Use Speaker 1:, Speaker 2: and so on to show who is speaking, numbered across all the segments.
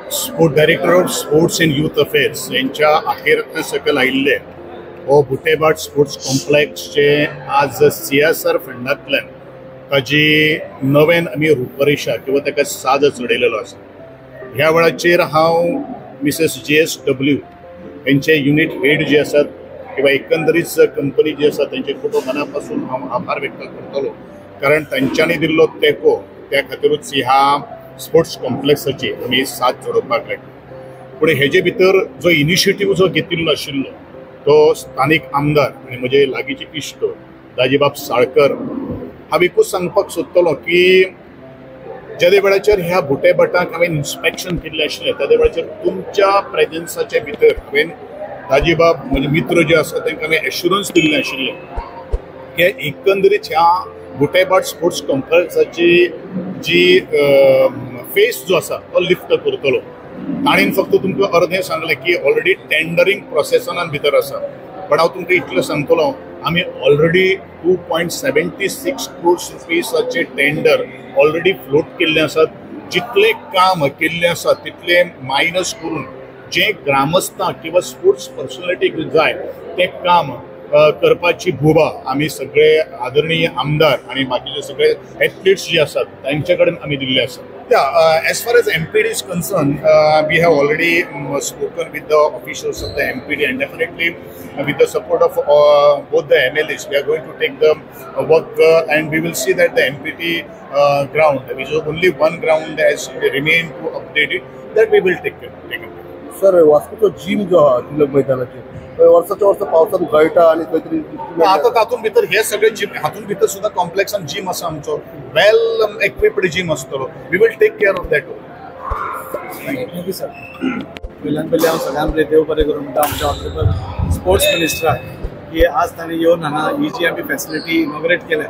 Speaker 1: Sport director of sports and youth affairs यांच्या अखेरत्न सकयल आयिल्ले हो बुटेभाट स्पोर्ट्स कॉम्प्लेक्सचे आज सीएसआर फंडांतल्यान ताजी नव्यान आमी रुपरेशा किंवा ताका साद चडयलेलो आसा. ह्या वेळाचेर हांव मिसेस JSW यांचे युनिट हेड जे आसात किंवा एकंदरीत कंपनी जी आसा तांचे खूब मना पासून हांव आभार व्यक्त करतलो, कारण तांच्यांनी दिल्लो तेंको त्या खातीरूच ह्या स्पोर्ट्स कॉम्प्लेक्साची आमी साथ जोडोवपाक लागली. पूण हेजे भितर जो इनिशिएटीव जो घेतिल्लो आशिल्लो तो स्थानीक आमदार आनी म्हजे लागींचे इश्ट दाजीबाब साळकर, हांव एकूच सांगपाक सोदतलो की जेदे वेळाचेर ह्या बुटेभाटाक हांवें इन्स्पेक्शन केल्लें आशिल्लें तेदे वेळाचेर तुमच्या प्रेजन्साच्या भितर हांवें दाजीबाब म्हजे मित्र जे आसा तांकां हांवें एश्युरन्स दिल्लें आशिल्लें की एकंदरीत ह्या बुटेभाट स्पोर्ट्स कॉम्प्लेक्साची जी फेस जो आसा तो लिफ्ट करतलो. ताणें फक्त तुमकां अर्दें सांगलें की ऑलरेडी टेंडरींग प्रोसेसानान भितर आसा, बट हांव तुमकां इतलें सांगतलो आमी ऑलरेडी 2.76 क्रोर्स रुपीसाचे टेंडर ऑलरेडी फ्लोट केल्ले आसात. जितलें काम केल्लें आसा तितलें मायनस करून जे ग्रामस्थां किंवा स्पोर्ट्स पर्सनॅलिटीक जाय तें काम करपाची भुबा आमी सगळे आदरणीय आमदार आनी बाकीचे सगळे एथलीट्स जे आसात तांचे कडेन आमी दिल्ले आसात. Yeah, as far as MPD is concerned, we have already spoken with the officials of the MPD, and definitely with the support of both the MLAs, we are going to take the work and we will see that the MPD ground, which is only one ground has remained to update it, that we will take it.
Speaker 2: Sir, वास्कोचो gym जो आहा तिलक मैदानाचेर वर्साच्या वर्सा पावसान गळटा आनी खंय तरी
Speaker 1: आतां तातूंत भितर हे सगळे जिम हातूंत भितर सुद्दां कॉम्प्लेक्सान जिम आसा आमचो, वेल इक्विप्ड जिम आसतलो. We will take care of that.
Speaker 3: Thank you sir. पयल्यान पयलीं हांव सगळ्यांक पयलीं देव बरें करूं म्हणटा आमच्या ऑनरेबल स्पोर्ट्स मिनिस्टराक की आज ताणें येवन हांगा ही जी आमी फॅसिलिटी इनॉग्रेट केल्या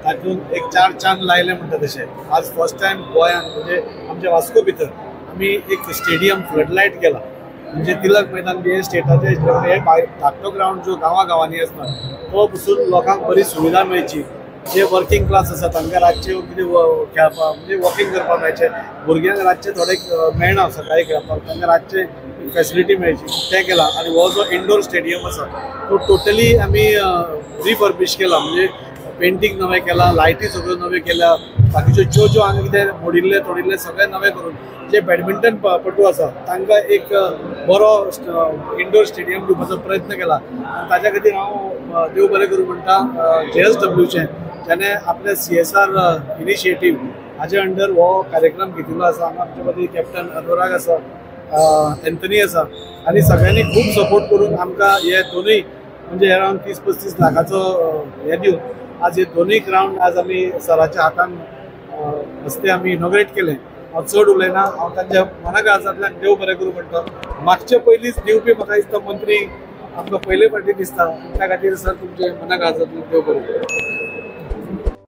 Speaker 3: तातूंत एक चार चांद लायले म्हणटा तशें आज फर्स्ट टायम गोंयांत म्हणजे आमच्या वास्को भितर आमी एक स्टेडियम फ्लडलायट केला. म्हणजे तिलक मैदान बी स्टेटाचे हे धाकटो ग्रावंड जो गांवा गांवांनी आसता तो पसून लोकांक बरी सुविधा मेळची. जे वर्किंग क्लास आसा तांकां रातचे कितें खेळपाक म्हणजे वॉकिंग करपाक मेळचें, भुरग्यांक रातचे थोडे मेळना सकाळी खेळपाक, तांकां रातचे फॅसिलिटी मेळची तें केलां. आनी हो जो इंडोर स्टेडियम आसा तो टोटली आमी रिफर्बिश केला, म्हणजे पेंटींग नवें केलां, लायटी सगळ्यो नव्यो केल्या, बाकीच्यो ज्यो ज्यो हांगा कितें मोडिल्लें तोडिल्लें सगळें नवें करून जे बॅडमिंटन पटू आसा तांकां एक बरो इंडोर स्टेडियम दिवपाचो प्रयत्न केला. आनी ताच्या खातीर हांव देव बरें करूं म्हणटा JSWचें, ज्याणे आपले CSR initiative हाजे अंडर हो कार्यक्रम घेतिल्लो आसा. हांगा आमचे मदीं कॅप्टन अनुराग आसा, एंथनी आसा आनी सगळ्यांनी खूब सपोर्ट करून आमकां हे दोनूय म्हणजे अरावंड 30-35 लाखाचो हे दिवन आज हे दोनूय ग्रावंड आज आमी सराच्या हातान हस्ते आमी इनॉग्रेट केले. हांव चड उलयना, हांव तांच्या मनाकाळजांतल्यान देव बरें करूं म्हणटा. मागचे पयलींच दिवपी म्हाका दिसता मंत्री आमकां पयले फावटी दिसता, त्या खातीर सर तुमचे मनाकाळजांतल्यान देव बरें करूं.